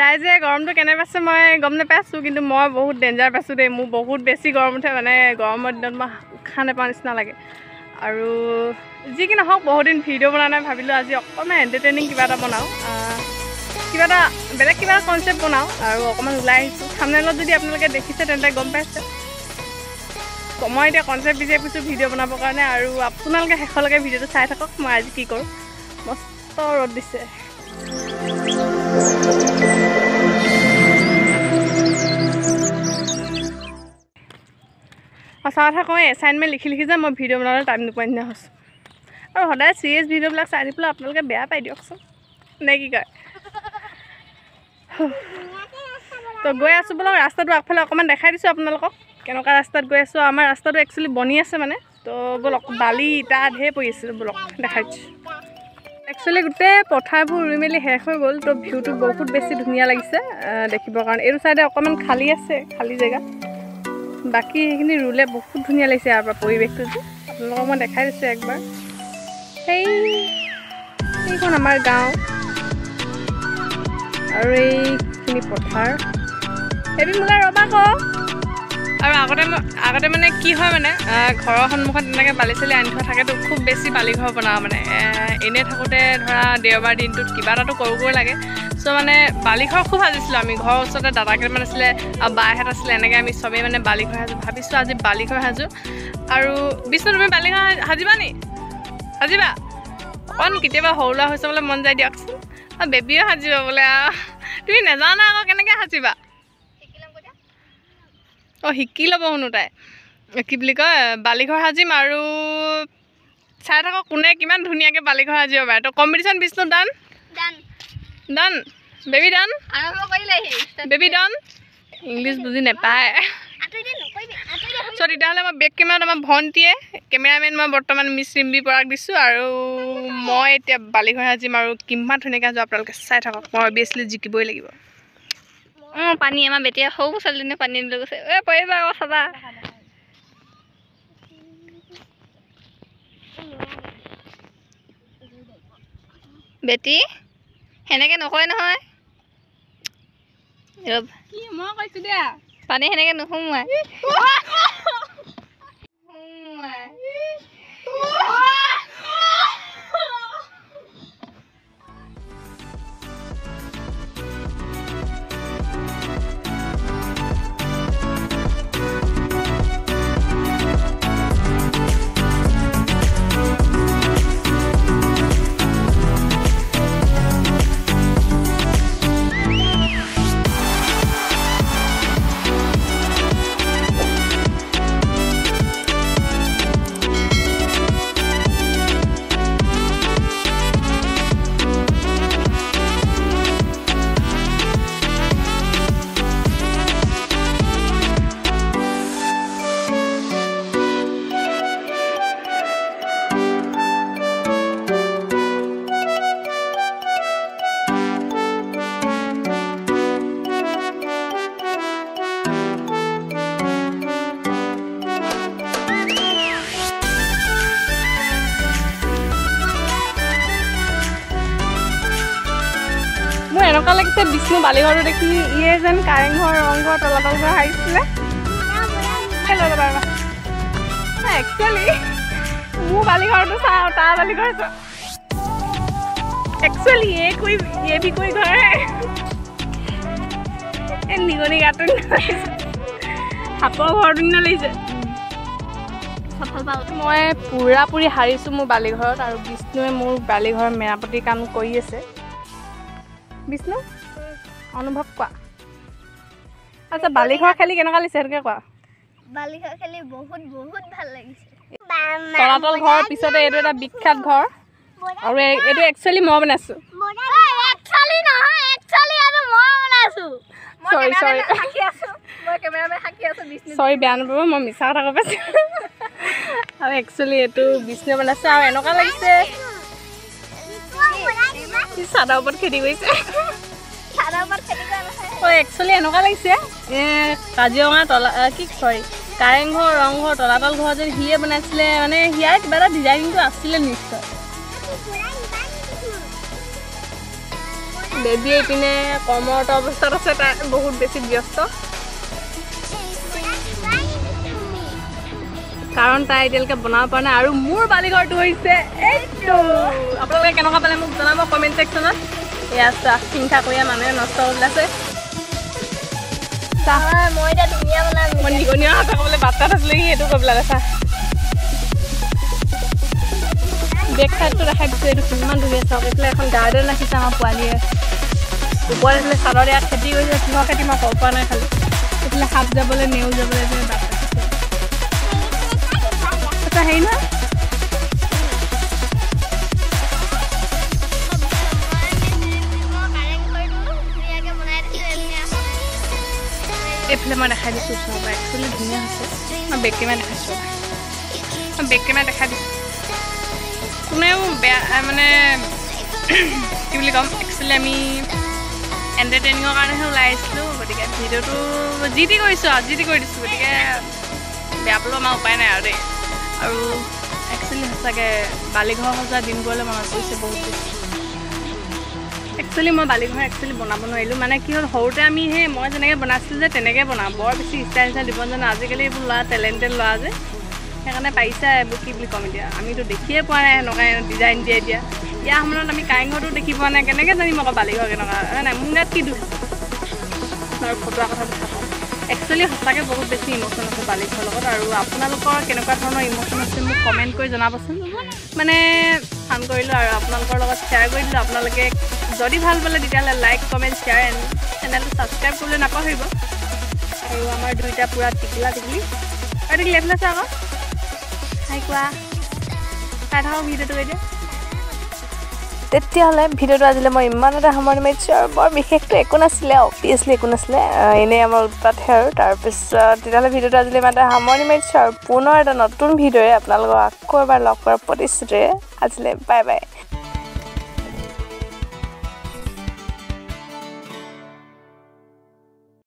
ৰাইজে গৰমটো কেনে পাইছে মই গম নাপাইছোঁ, কিন্তু মই বহুত ডেঞ্জাৰ পাইছোঁ দেই। মোৰ বহুত বেছি গৰম উঠে, মানে গৰমৰ দিনত মই উশাহ নাপাওঁ নিচিনা লাগে। আৰু যি কি নহওক, বহুত দিন ভিডিঅ' বনোৱা নাই, ভাবিলোঁ আজি অকণমান এণ্টাৰটেইনিং কিবা এটা বনাওঁ, কিবা এটা বেলেগ কিবা এটা কনচেপ্ট বনাওঁ। আৰু অকণমান ওলাই আহিছোঁ। থাম্বনেইলত যদি আপোনালোকে দেখিছে তেন্তে গম পাইছে মই এতিয়া কনচেপ্ট বিচাৰি ফুৰিছোঁ ভিডিঅ' বনাবৰ কাৰণে। আৰু আপোনালোকে শেষলৈকে ভিডিঅ'টো চাই থাকক মই আজি কি কৰোঁ। মস্ত ৰ'দ দিছে। সঁচা কথা কওঁ, এছাইনমেণ্ট লিখি লিখি যে মই ভিডিঅ' বনাবলৈ টাইম নোপোৱা নিচিনা হৈছোঁ। আৰু সদায় চিৰিয়াছ ভিডিঅ'বিলাক চাই থাকিবলৈ আপোনালোকে বেয়া পাই দিয়কচোন, নে কি কয়? তো গৈ আছোঁ বোলো, ৰাস্তাটো আগফালে অকণমান দেখাই দিছোঁ আপোনালোকক কেনেকুৱা ৰাস্তাত গৈ আছোঁ। আমাৰ ৰাস্তাটো একচুৱেলি বনি আছে মানে, তো ব'লক বালি ইটা ঢেৰ পৰি আছিল, ব'লক দেখাই দিছোঁ। একচুৱেলি গোটেই পথাৰবোৰ ৰুই মেলি শেষ হৈ গ'ল, তো ভিউটো বহুত বেছি ধুনীয়া লাগিছে দেখিবৰ কাৰণে। এইটো চাইডে অকণমান খালী আছে, খালী জেগা, বাকী সেইখিনি ৰুলে বহুত ধুনীয়া লাগিছে ইয়াৰ পৰা পৰিৱেশটো যে আপোনালোকক মই দেখাই দিছোঁ একবাৰ। সেইখন আমাৰ গাঁও আৰু এইখিনি পথাৰ। এবি মোলা ৰ'বা ক। আৰু আগতে মানে কি হয়, মানে ঘৰৰ সন্মুখত তেনেকৈ বালি চালি আনি থোৱা থাকেতো, খুব বেছি বালি ঘৰ বনাওঁ মানে। এনেই থাকোঁতে ধৰা দেওবাৰ দিনটোত কিবা এটাতো কৰোঁ কৰোঁ লাগে, চ' মানে বালি ঘৰ খুব সাজিছিলোঁ আমি। ঘৰৰ ওচৰতে দাদা কেইটামান আছিলে আৰু বাহঁত আছিলে, এনেকৈ আমি চবেই মানে বালি ঘৰ সাজোঁ। ভাবিছোঁ আজি বালি ঘৰ সাজোঁ। আৰু বিষ্ণু, তুমি বালি ঘৰ সাজিবা নি? সাজিবা? অকণ কেতিয়াবা সৰু ল'ৰা হৈ চাবলৈ মন যায় দিয়কচোন। আৰু বেবীও সাজিব বোলে, আৰু তুমি নাজানা আকৌ কেনেকৈ সাজিবা? অঁ, শিকি ল'ব শুনো তাই। কি বুলি কয়, বালিঘৰ সাজিম আৰু চাই থাকক কোনে কিমান ধুনীয়াকৈ বালিঘৰ সাজিব পাৰে। তো competition Bishnu done done baby done baby done. English বুজি নাপায়। চ' তেতিয়াহ'লে মই বেক কেমেৰাত আমাৰ ভণ্টিয়ে, কেমেৰামেন মই বৰ্তমান মিছ ৰিম্বি বৰাক দিছোঁ। আৰু মই এতিয়া বালিঘৰ সাজিম আৰু কিমান ধুনীয়াকৈ সাজোঁ আপোনালোকে চাই থাকক। মই অভিয়াছলি জিকিবই লাগিব। অঁ, পানী আমাৰ বেটিয়ে সৰু ছোৱালীজনীয়ে পানী লৈ গৈছে। এই পৰিবা আকৌ চাবা। বেটি সেনেকৈ নকয় নহয়, মই কৈছোঁ দিয়া পানী সেনেকৈ নোসোমোৱাই। মোৰ এনেকুৱা লাগিছে বিষ্ণু বালিঘৰটো দেখি ইয়ে যেন কাৰেংঘৰ, ৰংঘৰ, তলাতল ঘৰ সাজিছিলে। একচুৱেলি মোৰ বালিঘৰটো চাওঁ, তাৰ বালিঘৰ চাওঁ। একচুৱেলি ये भी कोई घर है। এই নিগনি গাটো সাপৰ ঘৰটো নিচিনা লাগিছে। মই পূৰাপুৰি হাৰিছোঁ মোৰ বালিঘৰত আৰু বিষ্ণুৱে মোৰ বালিঘৰৰ মেৰামতিৰ কাম কৰি আছে। বিষ্ণু, অনুভৱ কোৱা। আচ্ছা, বালিঘৰ খেলি কেনেকুৱা লাগিছে সেইটোকে কোৱা। বালিঘৰ খেলি বহুত বহুত ভাল লাগিছে। তলাতল ঘৰৰ পিছতে এইটো এটা বিখ্যাত ঘৰ আৰু এইটো একচুৱেলি মই বনাইছোঁ। চৰি, বেয়া নাপাব, মই মিছা কথা কৈ পাইছোঁ। আৰু একচুৱেলি এইটো বিষ্ণুৱে বনাইছে আৰু এনেকুৱা লাগিছে চাদৰ ওপৰত খেতি কৰিছে। একচুৱেলি এনেকুৱা লাগিছে কাজিৰঙা তলা কি চৰি কাৰেংঘৰ, ৰংঘৰ, তলাতল ঘৰ যে সিয়ে বনাইছিলে, মানে সিয়াৰ কিবা এটা ডিজাইনিংটো আছিলে নিশ্চয়। বেবী ইপিনে কৰ্মৰত অৱস্থাত আছে, তাই বহুত বেছি ব্যস্ত, কাৰণ তাই এতিয়ালৈকে বনাব পৰা নাই। আৰু মোৰ বালিঘৰটো হৈছে এইটো। আপোনালোকে কেনেকুৱা পালে মোক জনাব কমেণ্ট ছেকশ্যনত। এয়া চোৱা, হিংসা কৰিয়া মানুহে নষ্ট ওলাইছে। মই এতিয়া ধুনীয়া বনাম। মই নিগনীয়া কথা ক'বলৈ বাট্টাত আছিলে কি সেইটো কৈ পেলালে। চা, বেক চাইডটো দেখাই দিছোঁ, এইটো কিমান ধুনীয়া চাওক। এইফালে এখন গাৰ্ডেন ৰাখিছে আমাৰ পোৱালীয়ে। ওপৰত এইফালে চাদৰ ইয়াত খেতি কৰিছে, কিহৰ খেতি মই ক'ব পৰা নাই। খালি এইফালে সাপ যাবলৈ, নেউল যাবলৈ এইফালে বাট ৰাখিছে। আচ্ছা হেৰি নহয়, এইফালে মই দেখাই দিছোঁ ওচৰৰ পৰা, একচুৱেলি ধুনীয়া হৈছে। মই বেক কেমেৰা দেখাইছোঁ, মই বেক কেমেৰা দেখাই দিছোঁ। কোনেও বেয়া মানে কি বুলি ক'ম, একচুৱেলি আমি এণ্টাৰটেইনিঙৰ কাৰণেহে ওলাই আহিছিলোঁ, গতিকে ভিডিঅ'টো যি টি কৰিছোঁ আৰু যি টি কৰি দিছোঁ, গতিকে বেয়া পালেও আমাৰ উপায় নাই আৰু দেই। আৰু একচুৱেলি সঁচাকৈ বালিঘৰ সজোৱা দিনবোৰলৈ মনত পৰিছে বহুত বেছি। একচুৱেলি মই বালিঘৰ একচুৱেলি বনাব নোৱাৰিলোঁ, মানে কি হ'ল, সৰুতে আমি সেই মই যেনেকৈ বনাইছিলোঁ যে তেনেকৈ বনাওঁ, বৰ বেছি ষ্টাইল ষ্টাইল দিব নাজানো। আজিকালি এইবোৰ ল'ৰা টেলেণ্টেড ল'ৰা যে, সেইকাৰণে পাৰিছে এইবোৰ, কি বুলি ক'ম এতিয়া, আমিতো দেখিয়ে পোৱা নাই সেনেকুৱা ডিজাইন দিয়ে। এতিয়া ইয়াৰ সময়ত আমি কাৰেংঘৰটো দেখি পোৱা নাই, কেনেকৈ জানিম আকৌ বালিঘৰ কেনেকুৱা, হয় নাই? মোৰ গাত কি দুখ আৰু ফটোৱা কথাটো থাকক। একচুৱেলি সঁচাকৈ বহুত বেছি ইম'শ্যন আছে বালিঘৰৰ লগত। আৰু আপোনালোকৰ কেনেকুৱা ধৰণৰ ইম'শ্যন আছে মোক কমেণ্ট কৰি জনাবচোন। মানে ফান কৰিলোঁ আৰু আপোনালোকৰ লগত শ্বেয়াৰ কৰি দিলোঁ। আপোনালোকে যদি ভাল পালে তেতিয়াহ'লে লাইক, কমেণ্ট, শ্বেয়াৰ এণ্ড চেনেলটো ছাবস্ক্ৰাইব কৰিবলৈ নাপাহৰিব। আৰু আমাৰ দুইটা পূৰা টিকলা টিকলি আৰু টিকলি এইফালে চোৱা আকৌ, হাই কোৱা, চাই থাকক ভিডিঅ'টো এতিয়া। তেতিয়াহ'লে ভিডিঅ'টো আজিলৈ মই ইমান এটা সামৰণি মাৰিছোঁ। আৰু বৰ বিশেষটো একো নাছিলে, অবভিয়াছলি একো নাছিলে, এনেই আমাৰ উৎপাতহে আৰু। তাৰপিছত তেতিয়াহ'লে ভিডিঅ'টো আজিলৈ ইমান এটা সামৰণি মাৰিছোঁ আৰু পুনৰ এটা নতুন ভিডিঅ'ৰে আপোনালোকক আকৌ এবাৰ লগ কৰাৰ প্ৰতিশ্ৰুতিৰে আজিলৈ বাই বাই।